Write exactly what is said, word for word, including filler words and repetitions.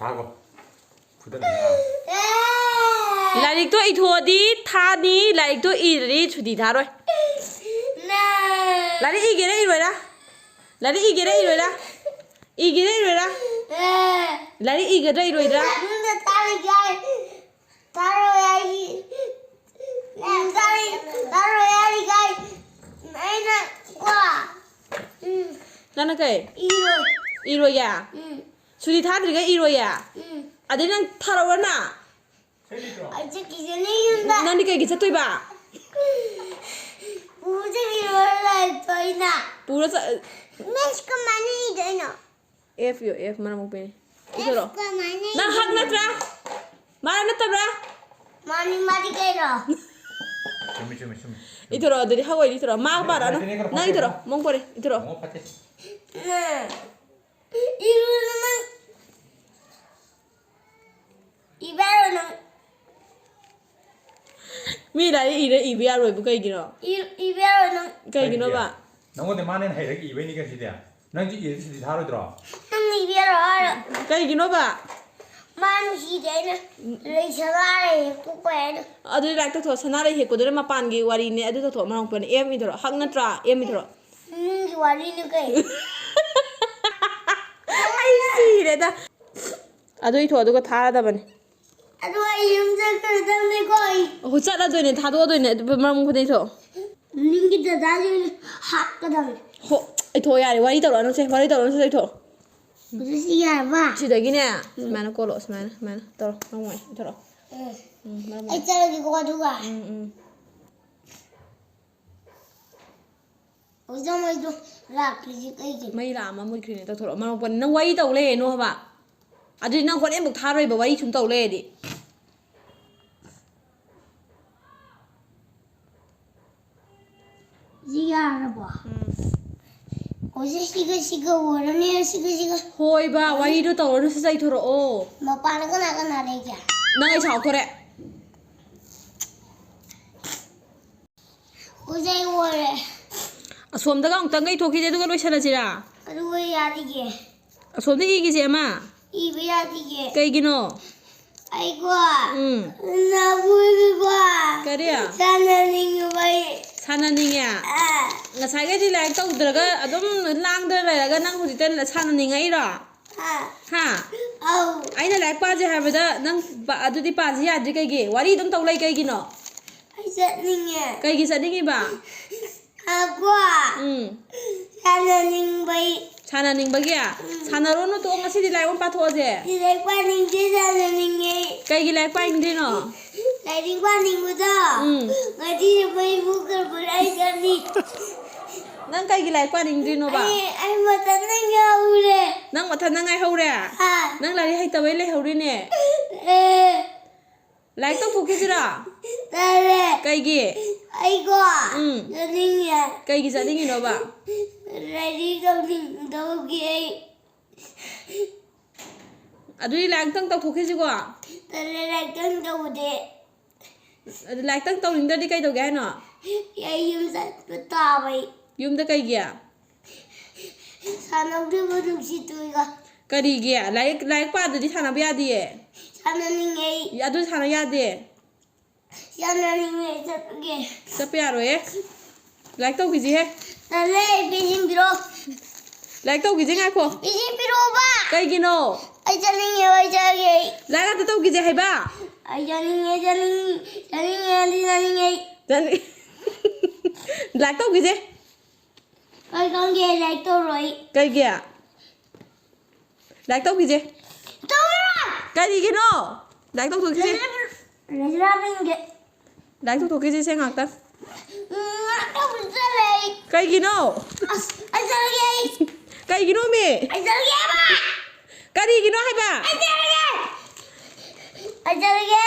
ꯊꯥꯈꯣ꯫ ꯐꯨꯗꯠꯂꯨ ꯅꯥꯕ꯫ ꯂꯥꯏꯔꯤꯛꯇꯣ ꯏꯊꯣꯛꯑꯗꯤ ꯊꯥꯅꯤ, ꯂꯥꯏꯔꯤꯛꯇꯣ ꯏꯗ꯭ꯔꯗꯤ ꯁꯨꯇꯤ ꯊꯥꯔꯣꯏ꯫ ꯂꯥꯏꯔꯤꯛ ꯏꯒꯦꯔꯥ ꯏꯔꯣꯏꯔꯥ? ꯂꯥꯏꯔꯤꯛ ꯏꯒꯦꯔꯥ ꯏꯔꯣꯏꯔꯥ? ꯏꯒꯦꯔꯥ ꯏꯔꯣꯏꯔꯥ? ꯂꯥꯏꯔꯤꯛ ꯏꯒꯗ꯭ꯔꯥ ꯏꯔꯣꯏꯗ꯭ꯔꯥ? ꯌꯨꯝꯗ ꯊꯥꯔꯣꯏ ꯍꯥꯏ꯫ ꯊꯥꯔꯣꯏ ꯍꯥꯏ꯫ ꯎꯝ, ꯊꯥꯔꯣꯏ, ꯊꯥꯔꯣꯏ ꯍꯥꯏꯔꯤꯈꯩ ꯑꯩꯅ ꯀꯣ, ꯎꯝ, ꯅꯪꯅ ꯀꯩ? ꯏꯔꯣꯏ꯫ ꯏꯔꯣꯏꯌꯦ? ꯎꯝ꯫ ꯁꯨꯇꯤ ꯊꯥꯗ꯭ꯔꯤꯈꯩ ꯏꯔꯣꯏꯌꯦ? ꯎꯝ꯫ ꯑꯗꯩ ꯅꯪ ꯊꯥꯔꯛꯑꯣꯔ ꯅꯪ? ꯑꯩ ꯆꯠꯈꯤꯒꯅꯤ ꯌꯨꯝꯗ꯫ ꯅꯪꯗꯤ ꯀꯩꯒꯤ ꯆꯠꯇꯣꯏꯕ? ꯄꯨꯔ ꯆꯠꯈꯤꯔꯣꯏ ꯂꯥꯏꯔꯤꯛꯇꯣ ꯑꯩꯅ꯫ ꯄꯨꯔ ꯆꯠ- ꯃꯤꯁ, ꯀꯃꯥꯏꯅ ꯏꯗꯣꯏꯅꯣ? F ꯏꯌꯣ, F ꯃꯔꯝ ꯃꯣꯛꯄꯤꯅꯤ꯫ ꯏꯊꯣꯔꯛꯑꯣ꯫ F ꯀꯃꯥꯏꯅ ꯅꯪ ꯍꯛ ꯏꯗꯣꯏꯅꯣ? ꯅꯠꯇ꯭ꯔꯥ? ꯃꯥꯅ ꯅꯠꯇꯕ꯭ꯔꯥ? ꯃꯥꯅꯤ, ꯃꯥꯗꯤ ꯀꯩꯅꯣ? ꯆꯨꯝꯃꯤ, ꯆꯨꯝꯃꯤ, ꯆꯨꯝꯃꯤ꯫ ꯏꯊꯣꯔꯛꯑꯣ, ꯑꯗꯨꯗꯤ ꯍꯛ ꯑꯣꯏꯗꯤ ꯏꯊꯣꯔꯛꯑꯣ꯫ ꯃꯥ ꯄꯥꯔꯛꯑꯅꯨ꯫ ꯅꯪ ꯏꯊꯣꯔꯛꯑꯣ, ꯃꯑꯣꯡ ꯄꯣꯔꯦ, ꯏꯊꯣꯔꯛꯑꯣ꯫ ꯃꯑꯣꯡ ꯐꯠꯇꯦ꯫ ꯅꯪ ꯏꯔꯨꯅꯨ ꯅꯪ꯫ ꯏꯕ ꯌꯥꯔꯣꯏ ꯅꯪ꯫ ꯃꯤ ꯂꯥꯏꯔꯤꯛ ꯏꯔ ꯏꯕ ꯌꯥꯔꯣꯏꯕꯨ ꯀꯩꯒꯤꯅꯣ? ꯏ-, ꯏꯕ ꯌꯥꯔꯣꯏ ꯅꯪ꯫ ꯀꯩꯒꯤꯅꯣꯕ? ꯀꯩꯒꯤ? ꯅꯪꯉꯣꯟꯗ ꯃꯥꯅ ꯍꯦꯟꯅ ꯍꯩꯔꯒ ꯏꯕꯩꯅꯤ ꯀꯩꯅꯣ ꯁꯤꯗꯤ꯫ ꯅꯪꯁꯨ ꯏꯔꯗꯤ ꯁꯨꯇꯤ ꯊꯥꯔꯣꯏꯗ꯭ꯔꯣ? ꯅꯪ ꯏꯕ ꯌꯥꯔꯣꯏ ꯍꯥꯏꯔꯣ? ꯀꯩꯒꯤꯅꯣꯕ? ꯃꯥ ꯅꯨꯡꯁꯤꯗꯦ ꯑꯩꯅ꯫ ꯂꯩ ꯁꯅꯥ ꯂꯩ ꯀꯨꯞꯄ ꯍꯥꯏꯅ꯫ ꯑꯗꯨꯗꯤ ꯂꯥꯏꯔꯤꯛ ꯇꯧꯊꯣꯛꯑꯣ꯫ ꯁꯅꯥ ꯂꯩ ꯍꯦꯛꯄꯗꯨꯅ ꯃꯄꯥꯟꯒꯤ ꯋꯥꯔꯤꯅꯤ꯫ ꯑꯗꯨ ꯇꯧꯊꯣꯛꯑꯣ꯫ ꯃꯔꯝ ꯃꯣꯛꯄꯅ M ꯏꯊꯣꯔꯛꯑꯣ꯫ ꯍꯛ ꯅꯠꯇ꯭ꯔꯥ? M ꯏꯊꯣꯔꯛꯑꯣ꯫ ꯏꯃꯨꯡꯒꯤ ꯋꯥꯔꯤꯅꯤ ꯀꯩꯅꯣ꯫ ꯑꯩ ꯁꯤꯔꯦꯗ꯫ ꯑꯗꯨ ꯏꯊꯣꯛꯑꯣ, ꯑꯗꯨꯒ ꯊꯥꯔꯗꯕꯅꯤ꯫ ꯑꯗꯨ ꯑꯩ ꯌꯨꯝ ꯆꯠꯈ꯭ꯔꯗꯕꯅꯤꯀꯣ ꯑꯩ꯫ ꯑꯣ, ꯆꯠꯂꯗꯣꯏꯅꯦ, ꯊꯥꯗꯣꯛꯑꯗꯣꯏꯅꯦ꯫ ꯑꯗꯨ ꯃꯔꯝ ꯃꯣꯛꯄꯗ ꯏꯊꯣꯛꯑꯣ꯫ ꯅꯤꯡꯒꯤ ꯗꯗꯥꯁꯤ ꯍꯥꯠꯀꯗꯕꯅꯤ꯫ ꯍꯣ, ꯏꯊꯣꯛꯑꯣ ꯌꯥꯔꯦ꯫ ꯋꯥꯔꯤ ꯇꯧꯔꯛꯑꯅꯨꯁꯦ, ꯋꯥꯔꯤ ꯇꯧꯔꯛꯑꯅꯨꯁꯦ, ꯏꯊꯣꯛꯑꯣ꯫ ꯍꯧꯖꯤꯛ ꯁꯤ ꯌꯥꯔꯕ? ꯁꯤꯗꯒꯤꯅꯦ, ꯎꯝ꯫ ꯁꯨꯃꯥꯏꯅ ꯀꯣꯜꯂꯣ, ꯁꯨꯃꯥꯏꯅ, ꯁꯨꯃꯥꯏꯅ ꯇꯧꯔꯣ꯫ ꯅꯪ ꯋꯥꯔꯤ ꯏꯊꯣꯔꯛꯑꯣ꯫ ꯎꯝ꯫ ꯎꯝ, ꯃꯔꯝ ꯑꯩ ꯃꯣꯛꯄ꯫ ꯆꯠꯂꯒꯦꯀꯣ ꯑꯗꯨꯒ꯫ ꯎꯝ, ꯎꯝ꯫ ꯑꯣꯖꯥ, ꯃꯩꯗꯣ ꯂꯥꯛꯇ꯭ꯔꯤꯁꯤ ꯀꯩꯒꯤꯅꯣ? ꯃꯩ ꯂꯥꯛꯑꯝꯃ ꯃꯨꯠꯈ꯭ꯔꯤꯅꯦ꯫ ꯇꯧꯊꯣꯔꯛꯑꯣ꯫ ꯃꯔꯝ ꯃꯣꯛꯄꯅ ꯅꯪ ꯋꯥꯔꯤ ꯇꯧ ꯂꯩꯔꯦꯅꯣ ꯍꯥꯏꯕ꯫ ꯑꯗꯨꯗꯤ ꯅꯪ ꯍꯣꯔꯦꯟ ꯑꯃꯨꯛ ꯊꯥꯔꯣꯏꯕ, ꯋꯥꯔꯤ ꯁꯨꯝ ꯇꯧ ꯂꯩꯔꯗꯤ꯫ ꯁꯤ ꯌꯥꯔꯕꯣ? ꯎꯝ꯫ ꯑꯣꯖꯥ, ꯁꯤꯒ ꯁꯤꯒ ꯑꯣꯏꯔꯅꯤ, ꯁꯤꯒ ꯁꯤꯒ꯫ ꯍꯣꯏꯕ, ꯋꯥꯔꯤꯗꯣ ꯇꯧꯔꯅꯨ, ꯁꯠ ꯁꯠ ꯏꯊꯣꯔꯛꯑꯣ꯫ ꯃꯄꯥꯟꯗ ꯀꯅꯥ ꯀꯅꯥ ꯂꯩꯒꯦ? ꯅꯪ ꯑꯩ ꯁꯥꯎꯊꯣꯔꯦ꯫ ꯑꯣꯖꯥ, ꯑꯩ ꯑꯣꯏꯔꯦ꯫ ꯑꯁꯣꯝꯗꯒ ꯑꯃꯨꯛꯇꯪꯒ ꯏꯊꯣꯛꯈꯤꯁꯦ, ꯑꯗꯨꯒ ꯂꯣꯏꯁꯜꯂꯁꯤꯔꯥ? ꯑꯗꯨꯒ ꯌꯥꯔꯤꯒꯦ꯫ ꯑꯁꯣꯝꯗ ꯏꯈꯤꯁꯦ ꯑꯃ꯫ ꯏꯕ ꯌꯥꯗꯤꯌꯦ꯫ ꯀꯩꯒꯤꯅꯣ? ꯑꯩꯀꯣ ꯎꯝ ꯅꯕꯨꯏꯀꯣ ꯀꯔꯤ? ꯁꯥꯟꯅꯅꯤꯡꯉꯤꯕ ꯑꯩ꯫ ꯁꯥꯟꯅꯅꯤꯡꯉꯦ? ꯑꯥ꯫ ꯉꯁꯥꯏꯒꯩꯗꯤ ꯂꯥꯏꯔꯤꯛ ꯇꯧꯗ꯭ꯔꯒ ꯑꯗꯨꯝ ꯂꯥꯡꯗꯅ ꯂꯩꯔꯒ ꯅꯪ ꯍꯧꯖꯤꯛꯇ ꯁꯥꯟꯅꯅꯤꯡꯉꯛꯏꯔꯣ? ꯍꯥ? ꯍꯥ? ꯑꯧ꯫ ꯑꯩꯅ ꯂꯥꯏꯔꯤꯛ ꯄꯥꯁꯦ ꯍꯥꯏꯕꯗ ꯅꯪ ꯄꯥ-, ꯑꯗꯨꯗꯤ ꯄꯥꯁꯦ ꯌꯥꯗ꯭ꯔꯤ ꯀꯩꯒꯤ? ꯋꯥꯔꯤ ꯑꯗꯨꯝ ꯇꯧ ꯂꯩ ꯀꯩꯒꯤꯅꯣ? ꯑꯩ ꯆꯠꯅꯤꯡꯉꯦ꯫ ꯀꯩꯒꯤ ꯆꯠꯅꯤꯡꯉꯤꯕ? ꯉꯥꯏꯈꯣ꯫ ꯎꯝ꯫ ꯁꯥꯟꯅꯅꯤꯡꯕꯩ꯫ ꯁꯥꯟꯅꯅꯤꯡꯕꯒꯤ? ꯎꯝ꯫ ꯁꯥꯟꯅꯔꯨꯅꯨ, ꯇꯣꯛꯑꯣ, ꯉꯁꯤꯗꯤ ꯂꯥꯏꯔꯤꯛ ꯑꯃ ꯄꯥꯊꯣꯛꯑꯁꯦ꯫ ꯂꯥꯏꯔꯤꯛ ꯄꯥꯅꯤꯡꯗꯦ, ꯁꯥꯟꯅꯅꯤꯡꯉꯦ꯫ ꯀꯩꯒꯤ ꯂꯥꯏꯔꯤꯛ ꯄꯥꯅꯤꯡꯗ꯭ꯔꯤꯅꯣ? ꯂꯥꯏꯔꯤꯛ ꯄꯥꯅꯤꯡꯕꯗꯣ ꯎꯝ꯫ ꯉꯁꯤꯗꯤ ꯃꯩ ꯃꯨꯠꯈ꯭ꯔꯕ꯭ꯔꯥ ꯑꯩ ꯆꯠꯅꯤ꯫ ꯅꯪ ꯀꯩꯒꯤ ꯂꯥꯏꯔꯤꯛ ꯄꯥꯅꯤꯡꯗ꯭ꯔꯤꯅꯣꯕ? ꯑꯩ, ꯑꯩ ꯃꯊꯟꯇ ꯉꯥꯎꯔꯦ꯫ ꯅꯪ ꯃꯊꯟꯇ ꯉꯥꯏꯍꯧꯔꯦ? ꯑꯥ꯫ ꯅꯪ ꯂꯥꯏꯔꯤꯛ ꯍꯩꯇꯕꯩ ꯂꯩꯍꯧꯔꯤꯅꯦ꯫ ꯑꯦ꯫ ꯂꯥꯏꯔꯤꯛ ꯇꯧꯊꯣꯛꯈꯤꯁꯤꯔꯣ? ꯇꯜꯂꯦ꯫ ꯀꯩꯒꯤ? ꯑꯩꯀꯣ ꯎꯝ꯫ ꯆꯠꯅꯤꯡꯉꯦ꯫ ꯀꯩꯒꯤ ꯆꯠꯅꯤꯡꯉꯤꯅꯣꯕ? ꯂꯥꯏꯔꯤꯛ ꯇꯧꯅꯤꯡꯗꯕꯒꯤ ꯑꯩ꯫ ꯑꯗꯨꯗꯤ ꯂꯥꯏꯔꯤꯛꯇꯪ ꯇꯧꯊꯣꯛꯈꯤꯁꯤꯀꯣ? ꯇꯜꯂꯦ, ꯂꯥꯏꯔꯤꯛꯇꯪ ꯇꯧꯕꯗꯤ꯫ ꯑꯗꯨ ꯂꯥꯏꯔꯤꯛꯇꯪ ꯇꯧꯅꯤꯡꯗ꯭ꯔꯗꯤ ꯀꯩꯗꯧꯒꯦ ꯍꯥꯏꯅꯣ? ꯑꯩ ꯌꯨꯝ ꯆꯠꯄ ꯇꯥꯕꯩ꯫ ꯌꯨꯝꯗ ꯀꯩꯒꯤ? ꯁꯥꯟꯅꯧꯗꯣꯏꯕ ꯅꯨꯡꯁꯤꯠꯇꯨꯒ꯫ ꯀꯔꯤꯒꯤ? ꯂꯥꯏꯔꯤꯛ, ꯂꯥꯏꯔꯤꯛ ꯄꯥꯗ꯭ꯔꯗꯤ ꯁꯥꯟꯅꯕ ꯌꯥꯗꯤꯌꯦ꯫ ꯁꯥꯟꯅꯅꯤꯡꯉꯦ ꯑꯩ꯫ ꯑꯗꯨ ꯁꯥꯟꯅ ꯌꯥꯗꯦ꯫ ꯁꯥꯟꯅꯅꯤꯡꯉꯦ ꯑꯩ ꯆꯠꯄꯒꯤ꯫ ꯆꯠꯄ ꯌꯥꯔꯣꯏꯌꯦ꯫ ꯂꯥꯏꯔꯤꯛ ꯇꯧꯈꯤꯁꯤꯍꯦ꯫ ꯇꯜꯂꯦ, ꯄꯦꯟꯁꯤꯟ ꯄꯤꯔꯛꯑꯣ꯫ ꯂꯥꯏꯔꯤꯛ ꯇꯧꯈꯤꯁꯦ ꯉꯥꯏꯈꯣ꯫ ꯄꯦꯟꯁꯤꯟ ꯄꯤꯔꯛꯑꯣꯕ꯫ ꯀꯩꯒꯤꯅꯣ? ꯑꯩ ꯆꯠꯅꯤꯡꯉꯦꯕ, ꯑꯩ ꯆꯠꯂꯒꯦ ꯑꯩ꯫ ꯂꯥꯏꯔꯤꯛ ꯑꯝꯇ ꯇꯧꯈꯤꯁꯦ ꯍꯥꯏꯕ꯫ ꯑꯩ ꯆꯠꯅꯤꯡꯉꯦ, ꯆꯠꯅꯤꯡ-, ꯆꯠꯅꯤꯡꯉꯦ, ꯑꯩ ꯆꯠꯅꯤꯡꯉꯦ꯫ ꯆꯠꯅꯤꯡ-, ꯂꯥꯏꯔꯤꯛ ꯇꯧꯈꯤꯁꯦ꯫ ꯀꯩ ꯈꯪꯒꯦ, ꯂꯥꯏꯔꯤꯛ ꯇꯧꯔꯣꯏ꯫ ꯀꯩꯒꯤ? ꯂꯥꯏꯔꯤꯛ ꯇꯧꯈꯤꯁꯦ꯫ ꯇꯧꯔꯣꯏ! ꯀꯔꯤꯒꯤꯅꯣ? ꯂꯥꯏꯔꯤꯛ ꯇꯧꯊꯣꯛꯈꯤꯁꯦ꯫ ꯂꯥꯏꯔꯤꯛ ꯄꯥꯅꯤꯡꯗꯦ꯫ ꯂꯥꯏꯔꯤꯛ ꯇꯧꯊꯣꯛꯈꯤꯁꯦ ꯁꯦ ꯉꯥꯛꯇꯪ꯫ ꯎꯝ, ꯉꯥꯏꯍꯥꯛꯇꯪ ꯆꯠꯂꯦ ꯑꯩ꯫ ꯀꯩꯒꯤꯅꯣ? ꯑꯁ, ꯑꯩ ꯆꯠꯂꯒꯦ ꯑꯩ꯫ ꯀꯩꯒꯤꯅꯣꯃꯤ? ꯑꯩ ꯆꯠꯂꯒꯦ ꯍꯥꯏꯕ! ꯀꯔꯤꯒꯤꯅꯣ ꯍꯥꯏꯕ? ꯑꯩ ꯆꯠꯂꯒꯦ! ꯑꯩ ꯆꯠꯂꯒꯦ!